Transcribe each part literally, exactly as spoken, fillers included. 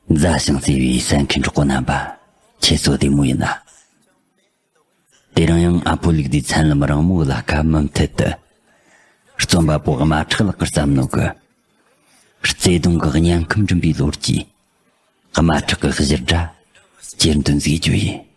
མཛའ་ཞིང་བརྩེ་བའི་གསན་མཁན་གྲོགས་པོ་རྣམ་པ། ཁྱེད་ཚོ་བདེ་མོ་ཡིན་ན། དེ་རིང་ཡང་ཨ་ཕོ་ལུག་ལྡེའི་ཚན་ལམ་རིང་མོའི་ལ་ཁ་མུ་མཐུད་དུ། རྩོམ་པ་པོ་དམར་ཁྲག་ལགས་ཀྱིས་བརྩམས་ནོ་གི། བརྩེ་དུང་གི་དམྱལ་ཁམས་འགྲིམ་པའི་ལོ་རྒྱུས། དམར་ཁྲག་གི་བཞུར་སྒྲ། ཁྱེར་འདོན་མཛད་རྒྱུ་ཡིན།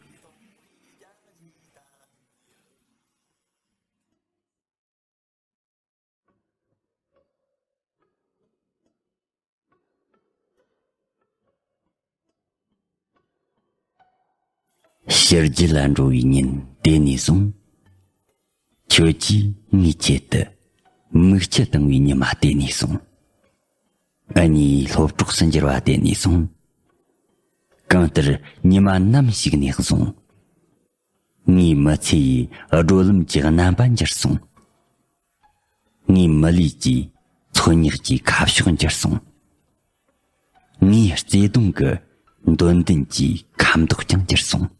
ཕྱི་རྒྱལ་ལ་འགྲོ་བའི་ཉིན་དེ་ནས་བཟུང་། ཁྱོད་ཀྱིས་ངའི་ཆེད་དུ་མིག་ཆུ་བཏང་བའི་ཉི་མ་དེ་ནས་བཟུང་། ཨ་ནེའི་སློབ་གྲོགས་སུ་འགྱུར་བ་དེ་ནས་བཟུང་། གང་ལྟར་ཉི་མ་ནམ་ཞིག་ནས་བཟུང་། ངའི་མི་ཚེ་ཡི་བགྲོད་ལམ་གྱི་རྣམ་པ་འགྱུར་སོང་། ངའི་མི་ལུས་ཀྱི་འཚོལ་སྙེག་གི་ཁ་ཕྱོགས་འགྱུར་སོང་། ངའི་བརྩེ་དུང་གི་འདོད་འདུན་གྱི་ཁ་མདོག་ཀྱང་འགྱུར་སོང་།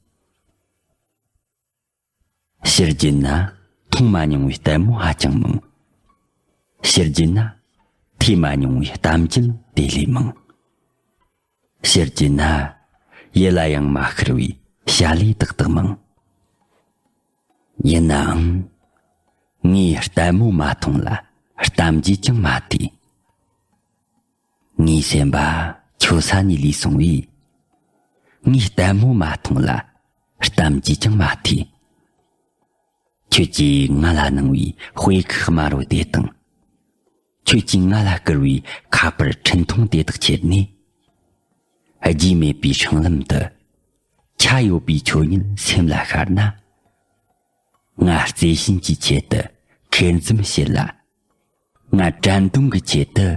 ཕྱི་རྒྱལ་ན་མཐོང་མ་མྱོང་བའི་ལྟད་མོ་ཧ་ཅང་མང་། ཕྱི་རྒྱལ་ན་ཐོས་མ་མྱོང་བའི་གཏམ་རྒྱུད་དེ་ལས་མང་། ཕྱི་རྒྱལ་ན་ཡིད་ལ་ཡང་མ་ཤར་བའི་བྱ་ལས་ཏག་ཏག་མང་། ཡིན་ནའང་། ངས་ལྟད་མོ་མ་མཐོང་ལ་གཏམ་རྒྱུད་ཀྱང་མ་ཐོས། ངའི་སེམས་པ་ཁྱོད་ས་ནས་ལུས་སོང་བས། ངས་ལྟད་མོ་མ་མཐོང་ལ་གཏམ་རྒྱུད་ཀྱང་མ་ཐོས། ཁྱོད་ཀྱིས་ང་ལ་གནང་བའི་དཔེ་ཁུག་དམར་བོ་དེ་དང་། ཁྱོད་ཀྱིས་ང་ལ་བསྐུར་བའི་ཁ་པར་འཕྲིན་ཐུང་དེ་དག་ཁྱེར་ནས། རྒྱུས་མེད་པའི་སྲང་ལམ་དུ། ཆ་ཡོད་པའི་ཁྱོད་ཉིད་སེམས་ལ་ཤར་ན། ང་བརྩེ་ཞེན་གྱི་ཆེད་དུ་ཁེར་འཛུམ་བྱེད་ལ། ང་དྲན་གདུང་གི་ཆེད་དུ་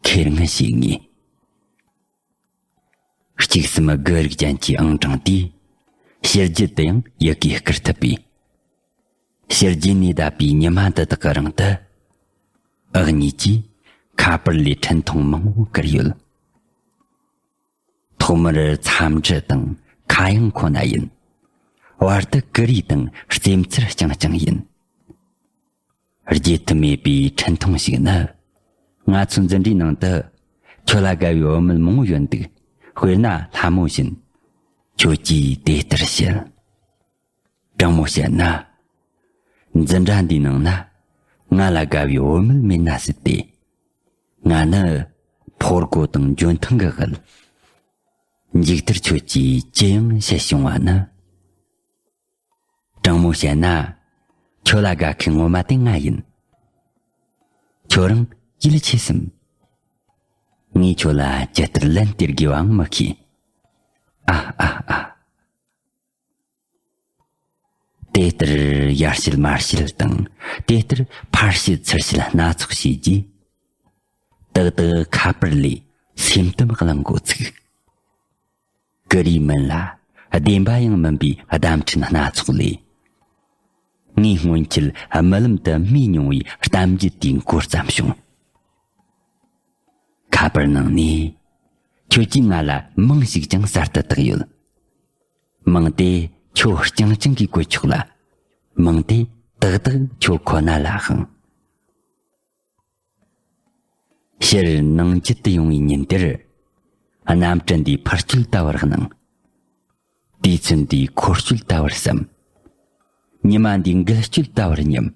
ཁེར་ངུ་བྱེད་ངེས། གཅིག་གསུམ་དགུ་རིགས་ཅན་གྱི་ཨང་གྲངས་དེས་ཕྱི་རྒྱལ་དུ་ཡང་ཡི་གེ་བསྐུར་ཐུབ་པས། ཕྱི་རྒྱལ་ནས་བསྡད་པའི་ཉི་མ་འདི་དག་གི་རིང་དུ། ཨག་གཉིས་ཀྱིས་ཁ་པར་ལས་འཕྲིན་ཐུང་མང་བོ་བསྐུར་ཡོད། ཐོག་མར་འཚམས་འདྲི་དང་ཁ་གཡང་ཁོ་ན་ཡིན། བར་དུ་ཀུ་རེ་དང་རྩེད་མཚར་རྐྱང་རྐྱང་ཡིན། བརྗེད་ཐབས་མེད་པའི་འཕྲིན་ཐུང་ཞིག་ནི། ང་ཚོའི་འཛིན་གྲྭའི་ནང་དུ་ཁྱོད་ལ་དགའ་བའི་བུད་མེད་མང་བོ་ཡོད་འདུག་དཔེར་ན་ལྷ་མོ་བཞིན། ཁྱོད་ཀྱིས་དེ་ལྟར་བཤད། དྲང་མོ་བཤད་ན། འཛིན་གྲྭ་འདིའི་ནང་ན་ང་ལ་དགའ་བའི་བུད་མེད་མེད་ན་སྲིད་དེ། ང་ནི་ཕོར་གོ་དང་འཇོན་ཐང་གི་དབུལ། མཇུག་མཐར་ཁྱོད་ཀྱིས་ཅི་ཡང་བཤད་བྱུང་བ་ནི། དྲང་མོ་བཤད་ན། ཁྱོད་ལ་དགའ་མཁན་ངོ་མ་དེ་ང་ཡིན། ཁྱོད་རང་ཡིད་ཆེས་སམ། ངས་ཁྱོད་ལ་ཇི་ལྟར་ལན་སྟེར་དགོས་པའང་མི་ཤེས། ཨ་ཨ་ཨ། དེ་ལྟར་ཡར་བཤད་མར་བཤད་དང་། དེ་ལྟར་ཕར་བཤད་ཚུར་བཤད་སྣ་ཚོགས་བྱས་རྗེས། ཏག་ཏག་ཁ་པར་ལས་སེམས་གཏམ་གླེང་འགོ་ཚུགས། ཀུ་རེ་མིན་ལ་བདེན་པ་ཡང་མིན་པའི་བརྡ་འཕྲིན་སྣ་ཚོགས་ལས། ངས་སྔོན་ཆད་རྨི་ལམ་དུ་རྨིས་མྱོང་བའི་གཏམ་རྒྱུད་དེའི་མགོ་བརྩམས་བྱུང་། ཁ་པར་ནང་ནས། ཁྱོད་ཀྱིས་ང་ལ་མིང་ཞིག་ཀྱང་གསར་དུ་བཏགས་ཡོད། མིང་དེ་ཁྱོད་རྐྱང་རྐྱང་གིས་བཀོད་ཆོག་ལ། མིང་དེ་ཏག་ཏག་ཁྱོད་ཁོ་ན་ལ་དབང་། ཕྱིར་ནང་རྒྱུད་དུ་ཡོང་བའི་ཉིན་དེར། གནམ་གྲུ་འདིའི་འཕུར་སྐྱོད་ལྟ་བུར་སྣང་། དུས་ཚོད་འདིའི་འཁོར་སྐྱོད་ལྟ་བུར་བསམ། ཉི་མ་འདིའི་འགུལ་སྐྱོད་ལྟ་བུར་སྙམ།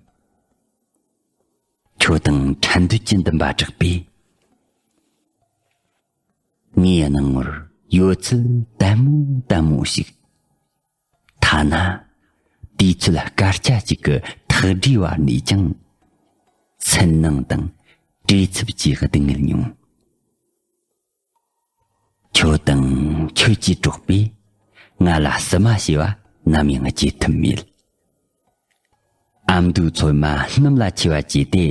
ཁྱོད་དང་ཕྲན་འདོད་ཀྱི་འདུན་པ་དྲག་པས། ངའི་སྣང་ངོར་ཡོད་ཚད་ལྟད་མོ་ལྟད་མོ་ཞིག་ཐ་ན། དུས་ཚོད་སྐར་ཆ་གཅིག་གི་ཐག་སྒྲིལ་བར་ནས་ཀྱང་། སུན་སྣང་དང་བྲེལ་འཚུབ་ཀྱིས་སྡུག་བསྔལ་མྱོང་། ཁྱོད་དང་ཁྱོད་ཀྱི་གྲོགས་པས་ང་ལ་བསུ་མ་བྱས་པ་ནམ་ཡང་བརྗེད་ཐུབ་མེད། ཨ་མདོའི་ཚོད་མ་སྣུམ་ལ་མཆེ་བ་བཅས་ཏེ་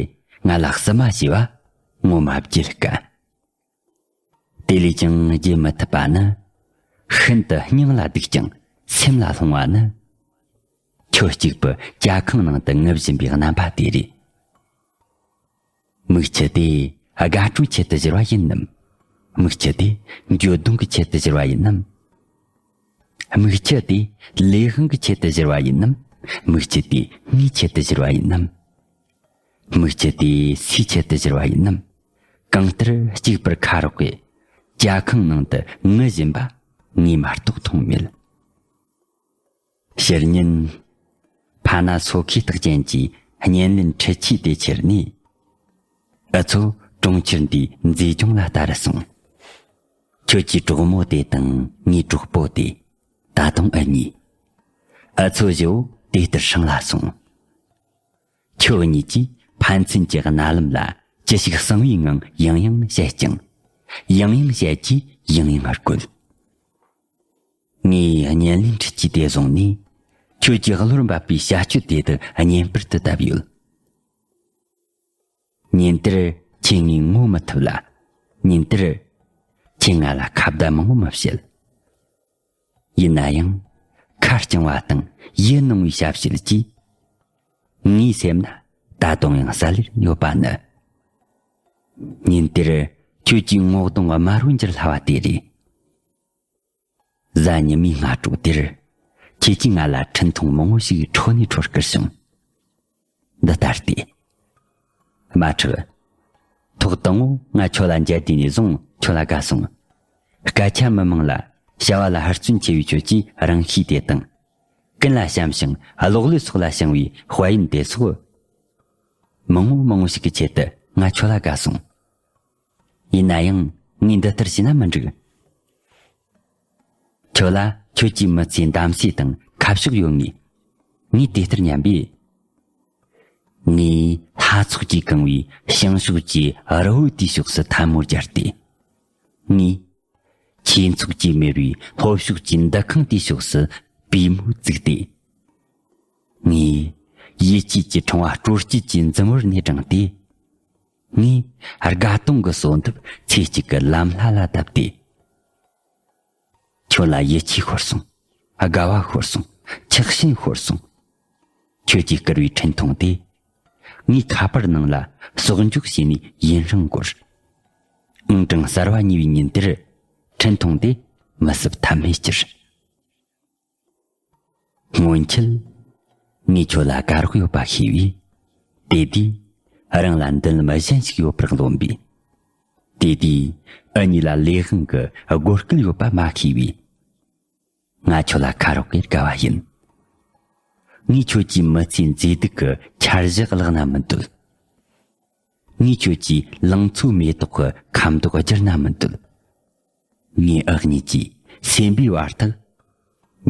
ང་ལ་བསུ་མ་བྱས་པ་ངོ་མ་བརྗེད་དཀའ། དེ་ལས་ཀྱང་བརྗེད་མི་ཐུབ་པ་ནི། ཤིན་ཏུ་སྙིང་ལ་སྡུག་ཀྱང་སེམས་ལ་ལྷུང་བ་ནི། ཁྱོད་གཅིག་པུ་ཇ་ཁང་ནང་དུ་ངུ་བཞིན་པའི་རྣམ་པ་དེ་རེད། མིག་ཆུ་དེ་དགའ་སྤྲོའི་ཆེད་དུ་བཞུར་བ་ཡིན་ནམ། མིག་ཆུ་དེ་འགྱོད་གདུང་གི་ཆེད་དུ་བཞུར་བ་ཡིན་ནམ། མིག་ཆུ་དེ་ལས་དབང་གི་ཆེད་དུ་བཞུར་བ་ཡིན་ནམ། མིག་ཆུ་དེ་ངའི་ཆེད་དུ་བཞུར་བ་ཡིན་ནམ། མིག་ཆུ་དེ་སུའི་ཆེད་དུ་བཞུར་བ་ཡིན་ནམ། གང་ལྟར་གཅིག་པུར་ཁ་རོག་གེ། ཇ་ཁང་ནང་དུ་ངུ་བཞིན་པ་ངས་མ་གཏོགས་མཐོང་མེད། ཕྱིར་ཉིན། ཕ་ན་སོ་ཁའི་རྟགས་ཅན་གྱི་བརྙན་ལེན་འཕྲུལ་ཆས་དེ་ཁྱེར་ནས། ཨུ་ཚོ་གྲོང་ཁྱེར་འདིའི་མཛེས་ལྗོངས་ལ་ལྟ་རུ་སོང་། ཁྱོད་ཀྱི་གྲོགས་མོ་དེ་དང་ངའི་གྲོགས་པོ་དེ། ད་དུང་ཨུ་གཉིས། ཨུ་ཚོ་བཞི་བོ་དེ་ལྟར་སྲང་ལ་སོང་། ཁྱོད་གཉིས་ཀྱིས་ཕན་ཚུན་གྱི་རྣ་ལམ་ལ་ཅི་ཞིག་གསང་བའི་ངང་ཡང་ཡང་བཤད་ཀྱང་། ཡང་ཡང་བཤད་ཀྱིས་ཡང་ཡང་བསྐུལ། ངས་བརྙན་ལེན་འཕྲུལ་ཆས་དེ་བཟུང་ནས། ཁྱོད་ཀྱི་གློར་འབབ་པའི་བྱ་སྤྱོད་དེ་དག་བརྙན་པར་དུ་བཏབ་ཡོད། ཉིན་དེར་ཁྱེད་ངས་ངོ་མི་ཐུབ་ལ། ཉིན་དེར་ཁྱེད་ང་ལ་ཁ་བརྡ་མང་པོ་མི་བྱེད། ཡིན་ན་ཡང་། ཁ་རྐྱང་བ་དང་ཡིད་གནང་བའི་ཞབས་ཕྱི་གྱིས། ངའི་སེམས་ན་ད་དུང་ཡང་གསལ་ལེར་ཡོད་པ་ནི། ཉིན་དེར་ཁྱོད་ཀྱི་ངོ་གདོང་དམར་བོ་འགྱུར་སླ་བ་དེ་རེད། གཟའ་ཉི་མའི་སྔ་དྲོ་དེར། ཁྱེད་ཀྱིས་ང་ལ་འཕྲིན་ཐུང་མང་པོ་ཞིག་འཕྲོ་ནས་འཕྲོ་བསྐུར་བྱུང་། འདི་ལྟར་ཏེ། མ་ཁྲག་ཐོག་དང་པོ་ང་ཁྱོད་ལ་མཇལ་དུས་ནས་བཟུང་ཁྱོད་ལ་དགའ་སོང་། སྐད་ཆ་མི་མང་ལ་བྱ་བ་ལ་ཧུར་བརྩོན་ཆེ་བའི་ཁྱོད་ཀྱི་རང་གཤིས་དེ་དང་། ཀུན་ལ་བྱམས་ཤིང་གློག་ཀླད་སོགས་ལ་བྱང་བའི་དཔལ་ཡོན་དེ་སོགས། མང་པོ་མང་པོ་ཞིག་གི་ཆེད་དུ་ང་ཁྱོད་ལ་དགའ་སོང་། ཡིན་ན་ཡང་ངས་འདི་ལྟར་བྱས་ན་མི་འགྲིག། ཁྱོད་ལ་ཁྱོད་ཀྱི་མི་ཚེའི་གདམ་གསེས་དང་ཁ་ཕྱོགས་ཡོད་ངེས། ངས་དེ་ལྟར་སྙམ་པས། ངས་ལྷ་ཚོགས་ཀྱིས་གང་བའི་བྱང་ཕྱོགས་ཀྱི་རི་བོ་དེའི་ཕྱོགས་སུ་ཐལ་མོ་སྦྱར་ཏེ། ངས་ཁྱེད་ཚོགས་ཀྱིས་མེར་བའི་ལྷོ་ཕྱོགས་ཀྱི་འདུ་ཁང་དེའི་ཕྱོགས་སུ་པུས་མོ་བཙུགས་ཏེ། ངས་ཡིད་ཆེས་ཀྱི་ཕྲེང་བ་སྤྲོ་སྐྱིད་ཀྱི་འཛུམ་བུར་ནས་བསྒྲེངས་ཏེ། ངས་དགའ་སྟོན་གྱི་གསོལ་འདེབས་ཚེ་གཅིག་གི་ལམ་ལྷ་ལ་བཏབ་སྟེ། ཁྱོད་ལ་ཡིད་ཆེས་ཤོར་སོང་། དགའ་བ་ཤོར་སོང་། ཆགས་ཞེན་ཤོར་སོང་། ཁྱོད་ཀྱིས་བསྐུར་བའི་འཕྲིན་ཐུང་དེ། ངའི་ཁ་པར་ནང་ལ་གསོག་འཇོག་བྱས་ནས་ཡུན་རིང་འགོར། ཨང་གྲངས་གསར་བ་ཉོས་པའི་ཉིན་དེར། འཕྲིན་ཐུང་དེ་མི་སེམས་ཐབས་མེད་གྱུར། སྔོན་ཆད། ངས་ཁྱོད་ལ་དགའ་རོགས་ཡོད་པ་ཤེས་པས། དེ་དུས། རང་ལ་མདུན་ལམ་གཞན་ཞིག་ཡོད་པར་རློམ་པས། དེ་དུས། ཨུ་གཉིས་ལ་ལས་དབང་གི་སྒོ་སྐལ་ཡོད་པ་མ་ཤེས་པས། ང་ཁྱོད་ལ་ཁ་རོག་གེར་དགའ་བ་ཡིན། ངས་ཁྱོད་ཀྱི་མི་ཚེའི་མཛེས་སྡུག་གི་འཆར་གཞི་བརླག་ན་མི་འདོད། ངས་ཁྱོད་ཀྱི་ལང་ཚོའི་མེ་ཏོག་གི་ཁ་མདོག་བསྒྱུར་ན་མི་འདོད། ངས་ཨུ་གཉིས་ཀྱི་སེམས་པའི་བར་ཐག་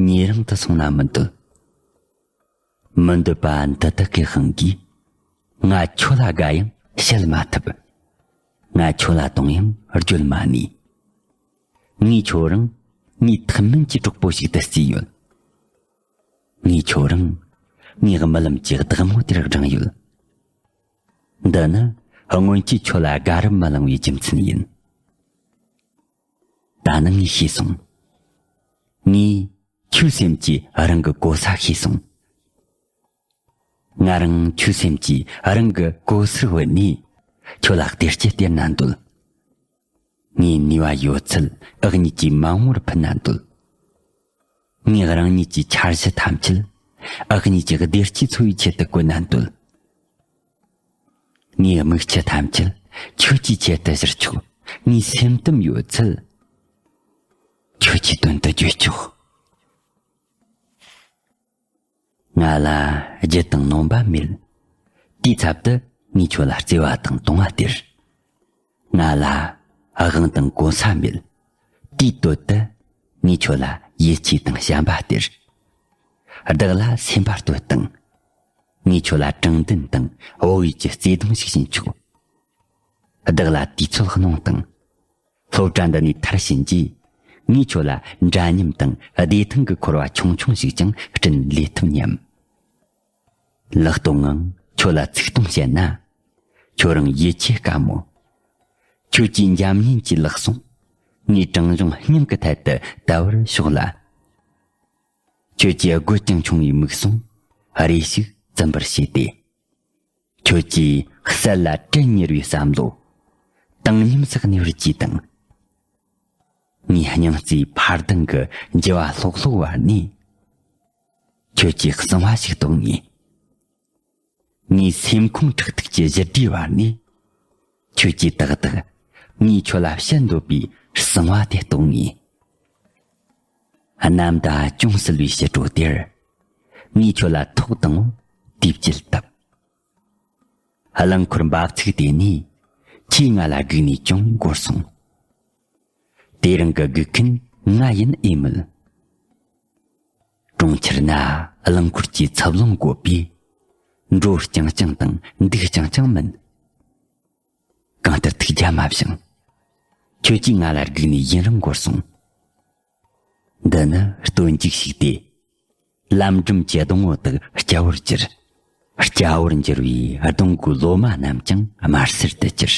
ཉེ་རིང་དུ་སོང་ན་མི་འདོད། མི་འདོད་པ་འདི་དག་གི་དབང་གིས། ང་ཁྱོད་ལ་དགའ་ཡང་བཤད་མ་ཐུབ། ང་ཁྱོད་ལ་དུང་ཡང་བརྗོད་མ་ནུས། ངས་ཁྱོད་རང་ངའི་ཐུན་མིན་གྱི་གྲོགས་པོ་ཞིག་ཏུ་བརྩིས་ཡོད། ངས་ཁྱོད་རང་ངའི་རྨི་ལམ་གྱི་བདག་མོ་དེར་བགྲངས་ཡོད། འདི་ནི་སྔོན་ཆད་ཁྱོད་ལ་དགའ་རབ་མ་ལངས་པའི་རྒྱུ་མཚན་ཡིན། ད་ནི་ངས་ཤེས་སོང་། ངས་ཁྱོད་སེམས་ཀྱི་རང་གི་གོ་ས་ཤེས་སོང་། ང་རང་ཁྱོད་སེམས་ཀྱི་རང་གི་གོ་སར་བུད་ནས་ཁྱོད་ལ་བདེ་སྐྱིད་སྟེར་ན་འདོད། ངས་ནུས་པ་ཡོད་ཚད་ཨག་གཉིས་ཀྱི་མ་འོངས་པར་ཕུལ་ན་འདོད། ངས་རང་ཉིད་ཀྱི་འཆར་གཞི་ཐམས་ཅད་ཨག་གཉིས་ཀྱི་བདེ་སྐྱིད་འཚོ་བའི་ཆེད་དུ་བཀོད་ན་འདོད། ངའི་དམིགས་ཆུ་ཐམས་ཅད་ཁྱོད་ཀྱི་ཆེད་དུ་བཞུར་ཆོག་ངའི་སེམས་གཏམ་ཡོད་ཚད་ཁྱོད་ཀྱི་དོན་དུ་བརྗོད་ཆོག་ང་ལ་རྒྱུ་དང་ནོམ་པ་མེད། དེའི་ཚབ་ཏུ་ངས་ཁྱོད་ལ་བརྩེ་བ་དང་དུང་བ་སྟེར། ང་ལ་དབང་དང་གོ་ས་མེད། དེའི་དོད་དུ་ངས་ཁྱོད་ལ་ཡིད་ཆེས་དང་བྱམས་པ་སྟེར། བདག་ལ་སེམས་པ་གཏོད་དང་། ངས་ཁྱོད་ལ་དྲང་བདེན་དང་བག་ཡོད་ཀྱི་བརྩེ་དུང་ཞིག་བྱིན་ཆོག་བདག་ལ་དུས་ཚོད་གནང་དང་། སློབ་གྲྭ་འདི་ནས་མཐར་ཕྱིན་རྗེས། ངས་ཁྱོད་ལ་འདྲ་མཉམ་དང་བདེ་ཐང་གི་འཁོར་བ་ཆུང་ཆུང་ཞིག་ཀྱང་བསྐྲུན་ལས་ཐུབ་སྙམ། ལག་སྟོང་ངང་ཁྱོད་ལ་ཚིག་སྟོང་བཤད་ན། ཁྱོད་རང་ཡིད་ཆེས་དཀའ་མོད། ཁྱོད་ཀྱི་འཇམ་མཉེན་གྱི་ལག་ཟུང་། ངའི་བྲང་གཞུང་སྙིང་གི་ཐད་དུ་དལ་བར་ཕྱོགས་ལ། ཁྱོད་ཀྱི་རྒོད་ཅིང་ཆུང་བའི་མིག་ཟུང་རེ་ཞིག་བཙུམ་པར་བྱས་ཏེ། ཁྱོད་ཀྱིས་གསལ་ལ་དྲན་ཉེར་བའི་བསམ་བློ། བཏང་སྙོམས་སུ་གནས་པར་གྱིས་དང་། ངའི་སྙིང་རྩའི་འཕར་ལྡིང་གི་འགྱུ་བ་ལྷོག་ལྷོག་བར་ནས། ཁྱོད་ཀྱི་གསང་བ་ཞིག་རྟོགས་ངེས། ངའི་སེམས་ཁོང་ཁྲག་ཐིགས་ཀྱི་བཞུར་རྡེའི་བར་ནས། ཁྱོད་ཀྱིས་ཏག་ཏག་ངས་ཁྱོད་ལ་བཤད་འདོད་པའི་ གསང་བ་དེ་རྟོགས་ངེས། གནམ་དང་ཅུང་ཟད་པའི་ཕྱི་དྲོ་དེར། ངས་ཁྱོད་ལ་ཐོག་དང་པོ་དུས་བཅད་བཏབ། རླངས་འཁོར་འབབ་ཚུགས་དེ་ནས། ཁྱེད་ང་ལ་སྒུག་ནས་ཅུང་འགོར་སོང་། དེ་རིང་གི་སྒུག་མཁན་ང་ཡིན་ཨེ་མིན། གྲོང་ཁྱེར་ན་རླངས་འཁོར་གྱི་ཚབ་ལོང་བཀོད་པས། འགྲོ་རྐྱང་རྐྱང་དང་འདུག་རྐྱང་རྐྱང་མིན། གང་ལྟར་ཐུགས་རྒྱལ་མ་བཞེངས། ཁྱོད་ཀྱིས་ང་ལ་སྒུག་ནས་ཡུན་རིང་འགོར་སོང་། འདི་ནི་སྟོན་མཇུག་ཞིག་སྟེ། ལམ་འགྲམ་གྱི་སྡོང་བོ་དག་སྐྱ་བོར་གྱུར། སྐྱ་བོར་འགྱུར་བའི་སྡོང་གི་ལོ་མ་རྣམས་ཀྱང་དམར་སེར་དུ་གྱུར།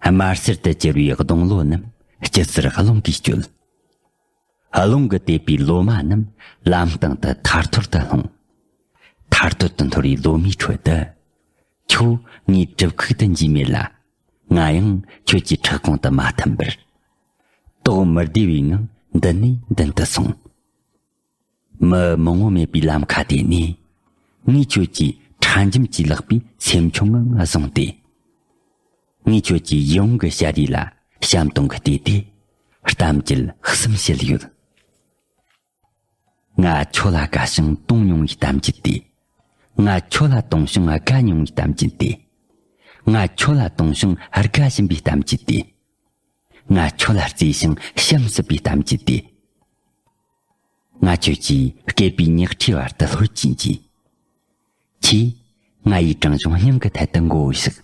དམར་སེར་དུ་གྱུར་བའི་སྡོང་ལོ་རྣམས་སྐྱུར་སེར་རླུང་གིས་བསྐྱོད། རླུང་གིས་དེད་པའི་ལོ་མ་རྣམས་ལམ་སྟེང་དུ་ཐར་ཐོར་དུ་ལྷུང་། ཐར་ཐོར་དུ་འཐོར་བའི་ལོ་མའི་ཁྲོད་དུ། ཁྱོད་ངའི་གྲིབ་ཁུག་ཏུ་འཇུས་མེད་ལ། ང་ཡང་ཁྱོད་ཀྱི་ཕྲག་གོང་དུ་མ་ཐིམ་པར། དོགས་མི་བདེ་བའི་ངང་མདུན་ནས་མདུན་དུ་སོང་། མི་མང་བོ་མེད་པའི་ལམ་ཁ་དེ་ནས། ངས་ཁྱོད་ཀྱི་ཁྲ་འཇམ་གྱིས་བརླགས་པའི་སེམས་ཆུང་ངང་བཟུང་སྟེ། ངས་ཁྱོད་ཀྱི་ཡིད་འོང་གི་ཞལ་རས་ལ་བྱམས་སྡོང་གིས་བལྟས་ཏེ། གཏམ་རྒྱུད་གསུམ་བཤད་ཡོད། ང་ཁྱོད་ལ་དགའ་ཞིང་དུང་མྱོང་བའི་གཏམ་རྒྱུད་དེ། ང་ཁྱོད་ལ་དུང་ཞིང་དགའ་མྱོང་བའི་གཏམ་རྒྱུད་དེ། ང་ཁྱོད་ལ་དུང་ཞིང་དགའ་བཞིན་པའི་གཏམ་རྒྱུད་དེ། ང་ཁྱོད་ལ་བརྩེ་ཞིང་བྱམས་སྲིད་པའི་གཏམ་རྒྱུད་དེ། ང་ཁྱོད་ཀྱིས་སྐེད་པའི་ཉག་ཕྲའི་བར་དུ་ལྷོད་ཀྱིན་གྱིས། ཁྱེད་ང་ཡི་བྲང་གཞུང་སྙིང་གི་ཐད་དུ་མགོ་བོ་བཞག།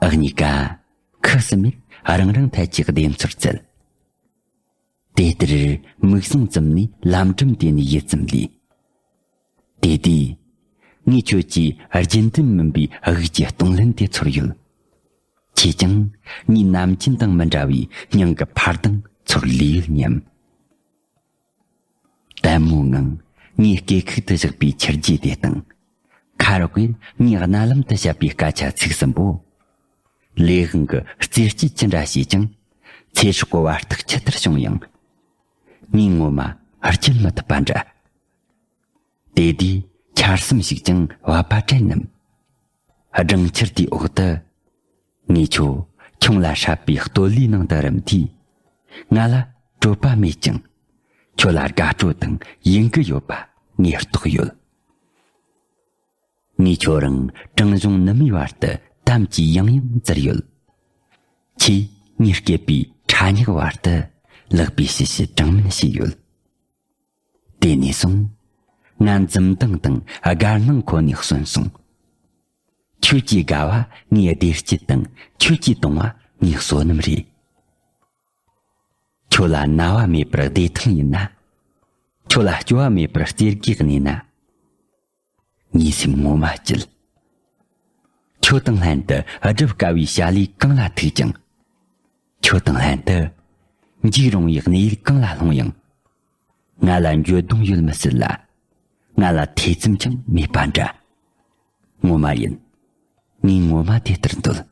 ཨག་གཉིས་ཀ་ཁུ་སིམ་མེར་རང་རང་ཐད་ཀྱི་བདེ་མཚོར་བཙལ། དེ་ལྟར་མིག་ཟུང་བཙུམས་ནས་ལམ་འགྲམ་དེ་ནས་ཡིད་ཙམ་ལས། དེ་དུས། ངས་ཁྱོད་ཀྱི་རྒྱུན་ལྡན་མིན་པའི་དབུགས་ཀྱི་གཏོང་ལེན་དེ་ཚོར་ཡོད། ཁྱེད་ཀྱང་ངའི་ནམ་རྒྱུན་དང་མི་འདྲ་བའི་སྙིང་གི་འཕར་ལྡང་ཚོར་ལེ་ཡོད་སྙམ། ལྟད་མོའི་ངང་ངའི་སྐེད་ཁུག་ཏུ་བཞག་པའི་ཆུ་རྒྱུས་དེ་དང་། ཁ་རོག་གིས་ངའི་རྣ་ལམ་དུ་བཤད་པའི་སྐད་ཆ་ཚིག་གསུམ་པོ། ལས་དབང་གི་རྩེད་སྤྱད་ཅི་འདྲ་བྱས་ཀྱང་། ཚེ་སྲོག་གི་བར་ཐག་ཇི་ལྟར་བྱུང་ཡང་། ངས་ངོ་མ་བརྗེད་མི་ཐུབ་པ་འདྲ། དེ་དུས་ཆར་ཟུམ་ཞིག་ཀྱང་བབས་པ་དྲན་ནམ། སྦྲང་ཆར་དེའི་འོག་ཏུ། ངས་ཁྱོད་ཁྱུང་ལ་སྲབ་པའི་སྟོད་ལྭའི་ནང་དུ་རུམ་དུས། ང་ལ་གྲོད་པ་མེད་ཀྱང་། ཁྱོད་ལ་དགའ་སྤྲོ་དང་ཡིད་འགུལ་ཡོད་པ་ངས་རྟོགས་ཡོད། ངས་ཁྱོད་རང་བྲང་གཞུང་ནུབ་མོའི་བར་དུ་དམ་གྱིས་ཡང་ཡང་བཙིར་ཡོད། ཁྱེད་ངའི་སྐེད་པའི་ཁྲ་ཉག་བར་དུ་ལག་པས་ཞི་ཞི་དྲང་མིན་བྱས་ཡོད། དེ་ནས་བཟུང་། ང་འཛུམ་མདངས་དང་དགའ་སྣང་ཁོ་ནས་གསོན་སོང་། ཁྱོད་ཀྱི་དགའ་བ་ངའི་བདེ་སྐྱིད་དང་ཁྱོད་ཀྱི་གདུང་བ་ངའི་བསོད་ནམས་རེད། ཁྱོད་ལ་ན་བ་མེད་པར་བདེ་ཐང་ཡིན་ན། ཁྱོད་ལ་སྐྱོ་བ་མེད་པར་རྩེ་དགུའི་གནས་ན། ངའི་སེམས་ངོ་མ་སྐྱིད། ཁྱོད་དང་ལྷན་དུ་སྒྲུབ་དཀའ་བའི་བྱ་ལས་གང་ལ་ཐུག་ཀྱང་། ཁྱོད་དང་ལྷན་དུ་འཇིགས་རུང་བའི་གནས་ཡུལ་གང་ལ་ལྷུང་ཡང་། ང་ལ་འགྱོད་གདུང་ཡོད་མི་སྲིད་ལ། ང་ལ་ཐེ་ཚོམ་ཀྱང་མེད་པ་འདྲ། ངོ་མ་ཡིན། ངས་ངོ་མ་དེ་ལྟར་འདོད།